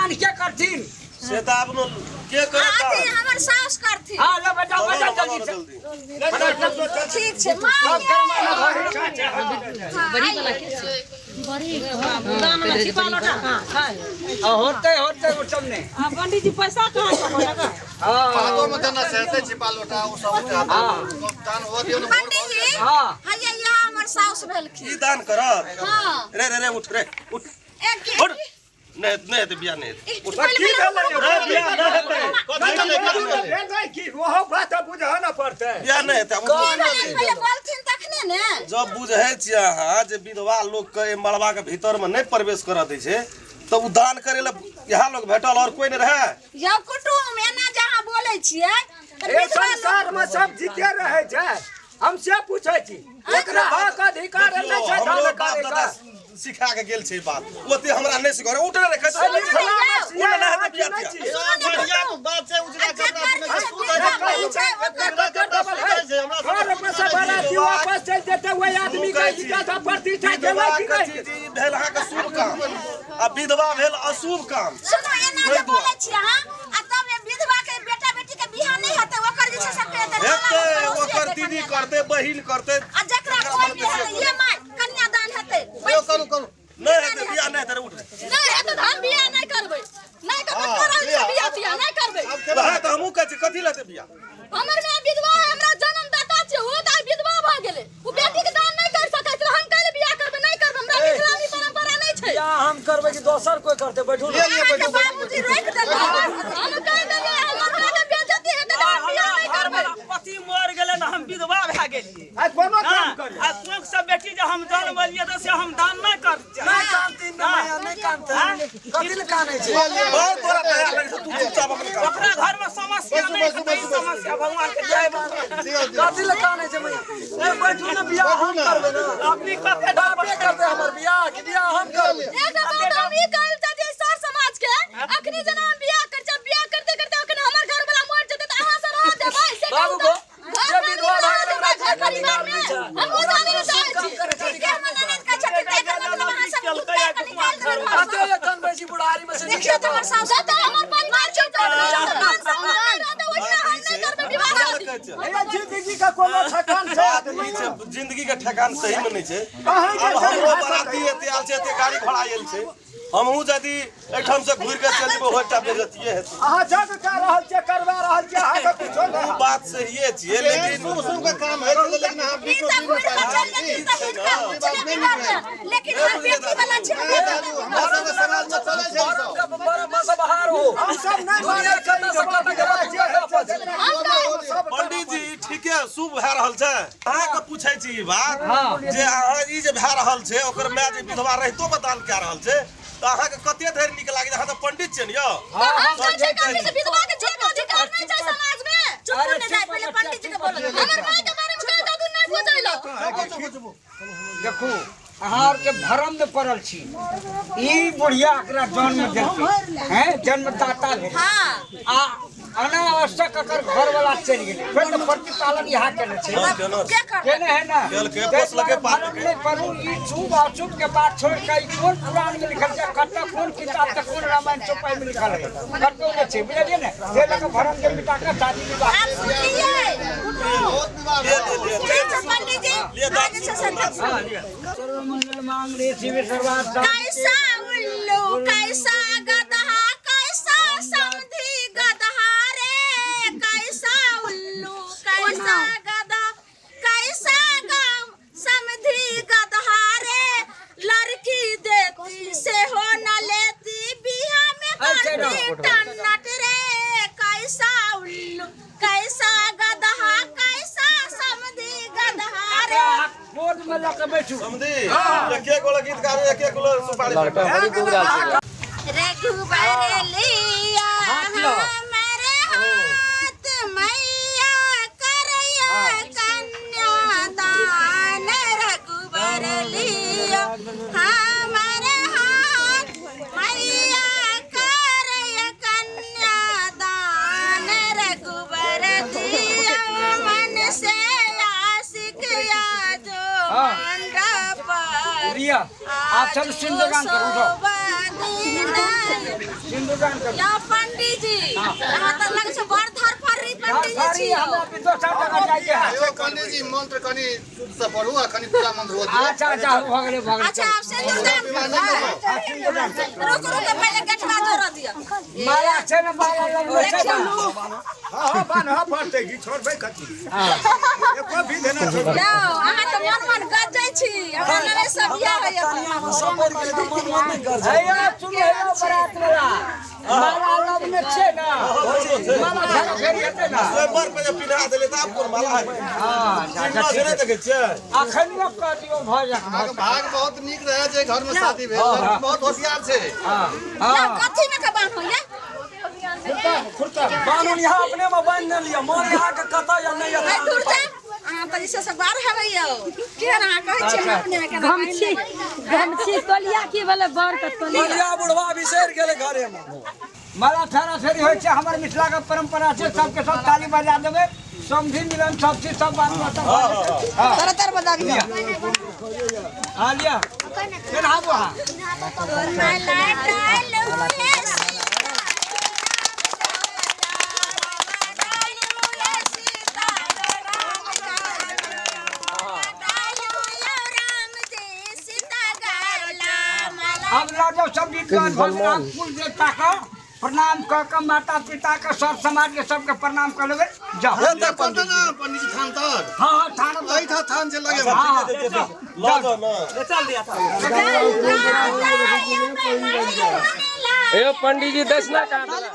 दान के करथिन से तऽ आब न के करत अथी दान? हमर सास करथिन हाँ ले बजाओ बोलो बजाओ ना, बोलो जल्दी ना से जल्दी ठीक छै माँ सब करमाना भऽ गेल। बड़ी वाला के आ होते होते ओ सब ने आ पंडित जी पैसा कहाँ से होगा हाँ पातो में देना से हेतै छिपा लोटा ओ सब हाँ। दान हुआ दियौ ने पंडित जी हाँ। हैया यहाँ हमर सास भेलखिन की दान करत हाँ रे रे रे उठ रे उठ एक उठ नहीं नहीं हेतै बियाह नहीं हेतै उठ की भेलै यौ? रे बियाह नहीं हेतै कथी भेलै कथी भेलै भेल रहै की ओहो बात बुझऽ ने पड़तै बियाह नहीं हेतै आब उठ। की भेलै पहिले बोलथिन तखने ने जब बुझै छियै अहाँ जे विधवा लोकके एहि मड़बाके भीतरमे नहि प्रवेश करऽ दै छै तऽ ओ दान करै लए इएह लोक भेटल आओर कोइ नहि रहै यौ कुटुम एना जे अहाँ बोलै छियै तऽ ए विधवा लोक संसार में सब जीते रहे छै हम से पूछै छी ओकरा हक अधिकार नहि छै हमरो दान बाप करे दादा के सिखा के गेल छै ई बात ओते हमरा नहि सिखा उठ रे खै अरे मिथिला मे उठ ना हेतै बियाह नहि तियाह। छी। बढ़िया बात छै उजरा आ कपड़ा जेकर पहिने छै छै, विधवा बहिन छै ओकर उजरा कपड़ा सुतै छै हमरा घर में से बाराती वापस चलि जेतै ओहि आदमी के इज्जत आ प्रतिष्ठा गेलै विधवा कि के नहि चीज ई भेल अहाँके शुभ काम आ विधवा भेल अशुभ काम सुनू एना जे बोलै छियै अहाँ आ तब ए विधवा के बेटा बेटी के बियाह नहि हेतै ओकर जे छै सबके हेतै नाला हेतै पड़ोसी ओकर हेतै दीदी कन्यादान। करतै बहिन करतै आ जकरा कोइ भी हेतै ये माय कन्यादान हेतै यौ करू करू नहि हेतै बियाह नहि हेतै रे उठ रे नहि हेतै तऽ हम बियाह नहि करबै नहि करबै करल छै बियाह तियाह नहि करबै वएह तऽ हमहूँ कहै छी कथी लेतै बियाह हमर माय विधवा है हमरा जन्मदाता छै ओ तऽ आइ विधवा भऽ गेलै ओ बेटी के दान नहि कर सकैत छलै हम कैले बियाह करबै नहि करबै हमरा मिथिला में परंपरा नहि छै बियाह हम करबै कि दोसर कोई करतै बैठू ने लिए लिए अहाँके बैठू बाबूजी रोकि देलकै हम कहि देलियै हमर मायके बेइज्जती हेतै तऽ हम बियाह नहि करबै पति मर गेलै ने हम विधवा भए गेलियै आ कोनो काम हाँ, करे आ कोख से बेटी जे हम जन्मलियै तऽ से हम दान नहि कर नहि कानती ने मैया नहि कानते कथी लए कानै छै बड़ तोरा दया लगै छौ तू चुपचाप अपन काम ओकरा घर में समस्या बैसू, नहि बैसू, हेतै ई बैसू, समस्या भगवान के जय दियौ दियौ कथी लए कानै छै मैया ए बैठू ने बियाह हम करबै ने अपनी कते बापे करतै हमर बियाह कि बियाह हम करबै एकटा बात हम ई कहल चाहै छियै सर समाज के अखनी जेना हम बियाह कर छियै बियाह करते करते अखन हमर घर वाला मर जेतै तऽ अहाँ सब रह देबै से बाबू कहू गो, तऽ जे घर विधवा परिवार भए गेलै देबै ओकरा घर परिवार में अधिकार नहि छै। हम ओ जानै लए चाहै काम छी करै छै ठीके हमर ननद कहै छथिन तऽ एकर मतलब अहाँ सब कुत्ता के निकालि देबै घर कते एखन बेसी बुढ़ारी में से देखियौ तऽ हमर सासु तऽ हमर परिवार छै तऽ मान सम्मान नहि रहतै ओहिना हम नहि करबै विवाह शादी हे जिंदगी के कोनो ठेकान छै बात ई छै जिंदगी के ठेकान सही में नहि छै अहाँके आब हमरो सही बराती एते आयल छै एते गाड़ी घोड़ा आयल छै हमहूँ यदि एहिठाम से घुरि के चलि जेबै ओहिटा बेइज्जतिये हेतै अहाँ जग कए रहल छियै करवा रहल छियै अहाँके किछो ओ नहि बात सहिए छियै लेकिन शुभ शुभ के काम होइ छलै लेकिन अहाँ ई बीचो तऽ बीच घुरि मे कऽ चलि जेथिन तऽ हिनका पूछले बिगड़तै लेकिन हम बेटी वाला छी हम बेटी दादू हमरा सबके समाज मे चलै छै ई सब बड़ा मजा बाहर हो हम सब नहि दुनिया मानै कतऽ से कतऽ गेला पूरा गप छै। हम पंडित जी ई ठीके शुभ भए रहल छै अहाँके पूछै छी ई बात जे अहाँ ई जे भए रहल छै ओकर माय जे विधवा रहितो मे दान कए रहल छै तऽ अहाँके कते धरि नीक लागै अहाँ तऽ पंडित छियै ने यौ हम कहै छियै कि से विधवा के जे अधिकार नहि छै समाज में चुप नहि जाय पहिले पंडित जी के बोलत हमर माय के बारे में कहि दादू नहि बुझैलो देखू अहाँ आरके भरम में पड़ल छी ई बुढ़िया एकरा जन्म देलकै हैं जन्मदाता भेल हां आ अनावश्यक एकर घरवाला चलि गेलै फेर तऽ प्रतिपालन इएह केने छै हँ, केना के करतै केने है ना केलकै, ताहि पोसलकै, दुआरे भरम पाललकै। नहि पड़ू ई शुभ अशुभ के बात छोड़ि कऽ ई कोन पुराण में लिखल छै कतऽ कोन किताब तऽ कोन रामायण चौपाई में लिखल है कतौ नहि छै बुझलियै ने ताहि लऽ कऽ भरम के मिटा कऽ शादी विवाह आब सुनलियै बहुत विवाह ले ले ले ठीक छै पंडित जी ले अहाँ जे छै से सर्वमंगल मांगल्ये शिवे सर्वार्थ कैसा उल्लू कैसा गधा कैसा समधी गधा रे कैसा उल्लू कैसा गधा कैसा गाँव समधी गधा रे लड़की देती से हो न लेती बिहा में करती टन्नट रे कैसा उल्लू कैसा गधा कैसा समधी गधा रे बोर्ड में लऽ कऽ बैठू समझी एके गोला गीत गाबे एके गोला सुपारी रघुबर लिया हमारे हाथ मैया करैया कन्यादान रघुबर लिया हमारे हाथ मैया करैया कन्यादान रघुबर दिया मन से आशिक जो मंडप रिया आप सब सिंदूरदान करू उठो सिंदूर सिंदूरदान करू। या पंडीजी, अहाँ तऽ लग छै बड़ धरफड़ी पंडीजी धरफड़ी छी यौ। हमरा भी दोसर जगह जाइके है। यौ पंडीजी मंत्र कनि शुद्ध से पढ़ू आ कनि पूरा मंत्र हो दियौ। अच्छा अच्छा, भऽ गेलै भऽ गेलै। अच्छा, आब सिंदूरदान करबै। आ, सिंदूरदान करू। रुक रुक, पहिले गेठवा जोड़ऽ दिअ। माला छै ने, माला लगबै छै ने। हँ हँ, बान्हऽ पड़तै की, छोड़बै कथी? एको भी देना छोड़बै। यौ, अहाँ तऽ मन मन गजै छी, हमरा लगै सब बियाह होइए। हे यौ, सुनू हे यौ, बरात वाला माला लगने छै ने, माला फेरा फेरी हेतै ने। स्वयंवर पे जे पिन्हा देले तऽ आब कोन माला है? हँ, अच्छा, चिन्ह से नहि देखै छियै? अखन कऽ दियौ, भऽ जायत। अहाँके भाग बहुत नीक रहै जे घर में शादी भेल, लड़की बहुत होशियार छै। हँ। यौ, कथी मे के बान्हू ये? बान्हू यहाँ, अपने में बान्हि नहि लिअ, मन अहाँके कतऽ या नहि। है दूर जा, अहाँ तऽ जे छै से बाहर हेबै यौ। केहन अहाँ कहै छियै हम अपने मे केना बान्हि गमछी लेबै? गमछी तोलिया की भेलै बर के तोलिया? तोलिया बुढ़वा बिसरि गेलै घरे में। माला फेरा फेरी होइ छै, हमर मिथिला के परंपरा छै। सबके सब ताली बजा देबै, समधि मिलन सब चीज सब बात सब भऽ जेतै। हँ। तर तर बजाबियौ। हँ, लिअ, पेन्हाबू अहाँ। माला डालू हे सीता, डालू हे सीता राम डालू राम जी सीता गाला माला। अब लऽ जाउ सब गीत गान भऽ गेल। आब कुल देवता के प्रणाम कऽ के, माता पिता के, सर समाज के सबके प्रणाम कऽ लेबै, जाउ। एतऽ पड़तै ने पंडीजी थान तर? हँ हँ, थान। एहिठाम थान छै लगे मे। हँ। लऽ जाउ ने। चल दिया था। ए पंडीजी, दक्षिणा कहाँ देला?